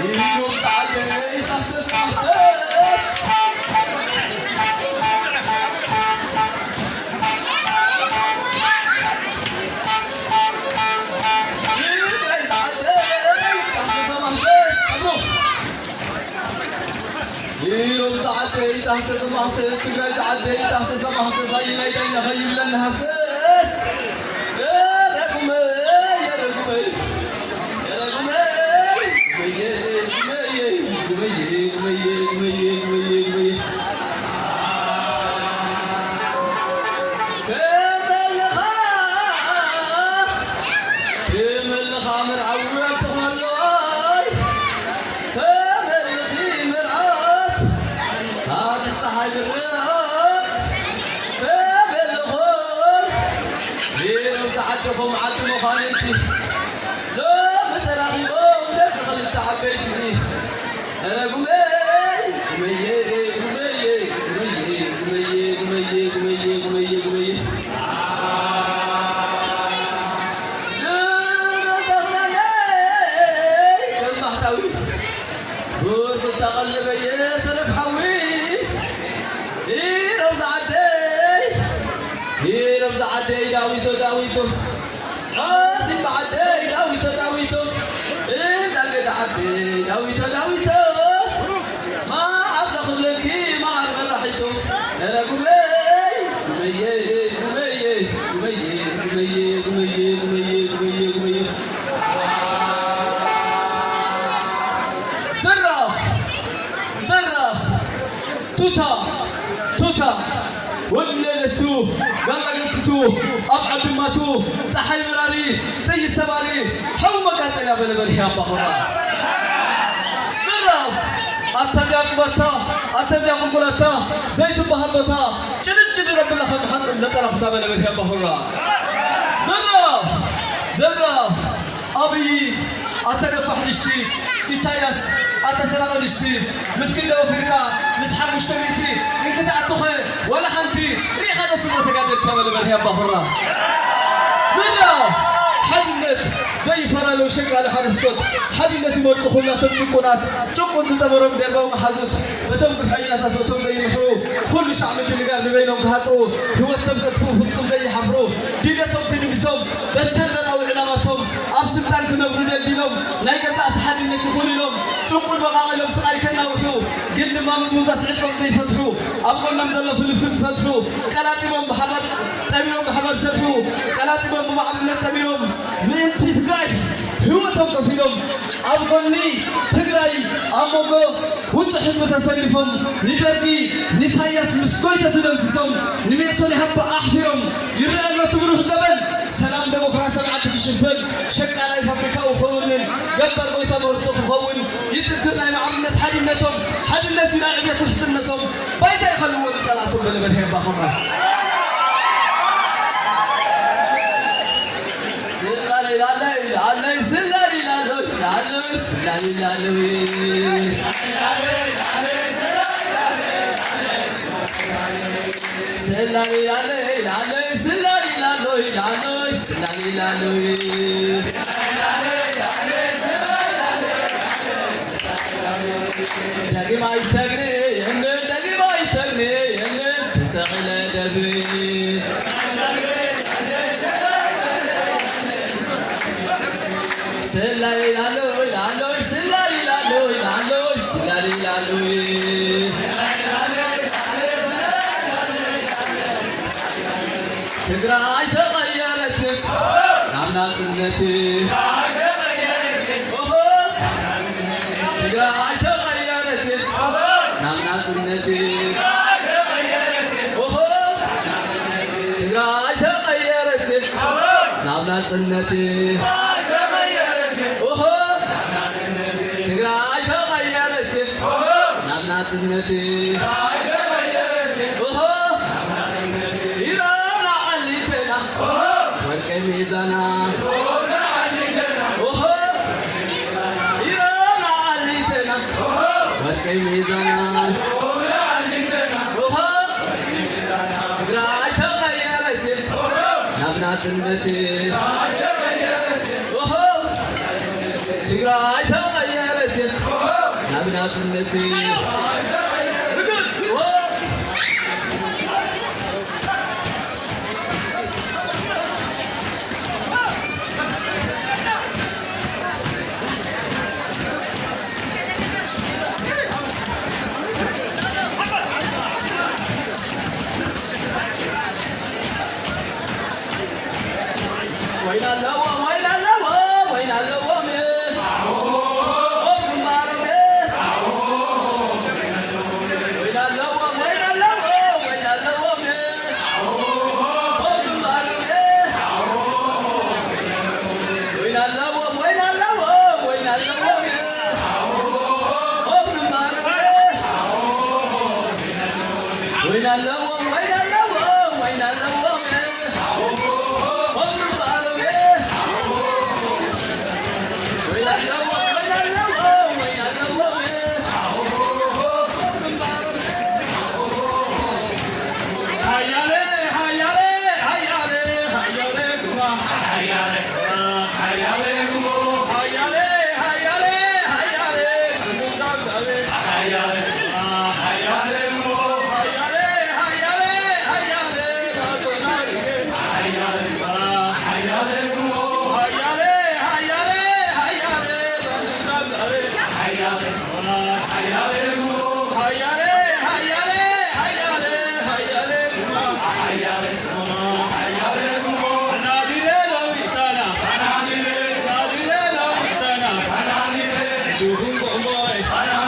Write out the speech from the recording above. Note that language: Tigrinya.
ኢሎም ጻዕደይ ታህሰስ ማህሰስ። ኢሎም ጻዕደይ ታህሰስ ማህሰስ። ትግራይ ጻዕደይ ታህሰስ ማህሰስ፣ ትግራይ ጻዕደይ ታህሰስ ማህሰስ፣ ኣይናይ ዳኛ ከይብለና ሃሰስ። የረጉመይ፣ የረጉመይ፣ የረጉመይ፣ ጉመየ፣ ጉመየ፣ ጉመየ። ከመልኻ፣ ከመልኻ መርዓዊ ኣብተኻሎይ። ተመልኺ መርዓት፣ ኣብ ፀሓይ ድርብ ተበልኹም፣ ኔሮም ተዓደኹም ዓዲ መዃንንቲ፣ ሎሚ ተራኺቦም ደቂ ክልተ ዓበይቲ። ኧረ ጉመይ፣ ጉመየ፣ ጉመየ፣ ጉመየ። ድሮ ተስናነይ፣ ከም ማሕታዊ። ጉድ ተቐልበየ ተረፍ ሓዊ፣ ኢሮም ዝዓደይ፣ ኢሮም ዝዓደይ፣ ዳዊቶ፣ ዳዊቶ፣ ዓሲም ብዓደይ፣ ዳዊቶ፣ ዳዊቶ፣ እንዳልገ ዝዓደይ፣ ዳዊቶ፣ ዳዊቶ፣ ማዓር ክብለኪ፣ ማዓር መራሒቶ፣ ኧረ ጉመይ፣ ጉመየ፣ ጉመየ፣ ጉመየ፣ ጉመየ። ዘራፍ! ዘራፍ! ቱታ! ቱታ! ወዲ ሌለቱ! ጋላ ገትቱ! ኣብ ዓድማቱ! ፀሓይ በራሪ! ጥይት ሰባሪ! ሓዊ መቃፀልያ በለ በርሄ ኣባኹራ! ዘራፍ! ኣታ እዚኣ ቁባታ! ኣታ እዚኣ ቁልቁላታ! ዘይትበሃል ቦታ! ጭድድ ጭድድ ኣቢላ ከም ሓንጥል ነፀላ ኩታ በለ በርሄ ኣባኹራ! ዘራፍ! ዘራፍ! ኣብይ ኣታ ገፋሕ ድሽቲ፣ ኢሳያስ ኣታ ሰራቒ ድሽቲ፣ ምስ ክንደይ ወፊርካ፣ ምስ ሓሙሽተ ሚእቲ እንክትኣቱኸ ዋላ ሓንቲ ርኢኻ ዶ ስለ ተጋደልካ በለ በርሄ ኣባኹራ። ዝላ ሓድነት ዘይፈላለዩ ሸቃሊ ሓረስቶት ሓድነት ይመርጹ ኩላቶም ጭቁናት ጭቁን ዝጠበሮም ደርባዊ መሓዙት በቶም ግፍዐኛታት በቶም ዘይምሕሩ ኩሉ ሻዕ ምድንጋር ንበይኖም ክሃጥኡ ህይወት ሰብ ከጥፍኡ ፍጹም ዘይሓፍሩ ድልየቶም ትድምሶም በተን ዘናዊ ዕላማቶም ኣብ ስልጣን ክነብሩ ደልዲሎም ናይ ገዛእቲ ሓድነት ይኹን ኢሎም ጭቁን መቓቒሎም ስቓይ ከናውሑ ግን ድማ ምዝውዛት ዕጥቆም ዘይፈትሑ ኣብ ጎኖም ዘሎ ፍልፍል ዝፈትሑ ቀላጢሞም ብሓባር ጠሚሮም ብሓባር ዝሰርሑ ቀላጢሞም ብማዕርነት ጠሚሮም ምእንቲ ትግራይ ህይወቶም ከፊሎም ኣብ ጎኒ ትግራይ ኣብ መንጎ ውፁዕ ህዝቢ ተሰሊፎም ንደርጊ ንኢሳያስ ምስ ጎይተቱ ደምሲሶም ንሜሶን ኢህኣፓ ኣሕፊሮም ይረአ ኣሎ እቲ ብሩህ ዘበን ሰላም ዴሞክራስያን ዓዲ ክሽፈን ሸቃላይ ፋብሪካኡ ክውንን ገባር ጎይታ መርቱ ክኸውን ይጥንክር ናይ ማዕርነት ሓድነቶም ሓድነት እዩ ናይ ዕብየት ውሕስነቶም ባይታ ይኸልዎ ንፀላእቶም በለ በርሄ ኣባኹራ ስላሊ ላለይ ላለይ ስላሊ ላለይ ላለይ ስላሊ ላለይ ስላሊ ላለይ ላለይ ስላሊ ላለይ ላለይ ስላሊ ላለይ ዳግማይ ተግኒ የምን ዳግማይ ተግኒ የምን ተሰቕለ ደብሪ ስላሊ ላሎይ ላሎይ ስላሊ ላሎይ ላሎይ ስላሊ ላሎይ ትግራይ ተቐየረት ናብ ናጽነት ኦሆ ትግራይ ተቐየረት ናብ ናጽነት ኦሆ ትግራይ ተቐየረት ናብ ናጽነት ኦሆ ትግራይ ተቐየረት ናብ ናጽነት ኦሆ ኢሮና ዓሊተና ወርቂ ሚዛና ኦሆ ኢሮና ዓሊተና ወርቂ ሚዛና ኦሆ ትግራይ ተቐየረት ናብ ናጽነት ኦሆ ትግራይ ተቐየረት ብናጽነት ወይን ኣለዎም፣ ወይን ኣለዎም፣ ወይን ኣለዎም። ኦ ግንባሮም። ወይን ኣለዎም፣ ወይን ኣለዎም፣ ወይን ኣለዎም። ኦ ግንባሮም። ወይን ኣለዎም፣ ወይን ኣለዎም፣ ወይን ኣለዎም። ኦ ግንባሮም። ወይን ኣለዎም፣ ወይን ኣለዎም፣ ወይን ኣለዎም። ኦ ግንባሮም። ወይን ኣለዎም፣ ወይን ኣለዎም፣ ወይን ኣለዎም። ኦ ግንባሮም። ሃያለ፣ ሃያለ፣ ሃያለ፣ ሃያለ ኩማ። ሃያለ፣ ሃያለ፣ ሃያለ፣ ሃያለ፣ ሃያለ፣ ሃያለ፣ ሃያለ፣ ሃያለ፣ ሃያለ፣ ሃያለ፣ ሃያለ፣ ሃያለ፣ ሃያለ፣ ሃያለ፣ ሃያለ፣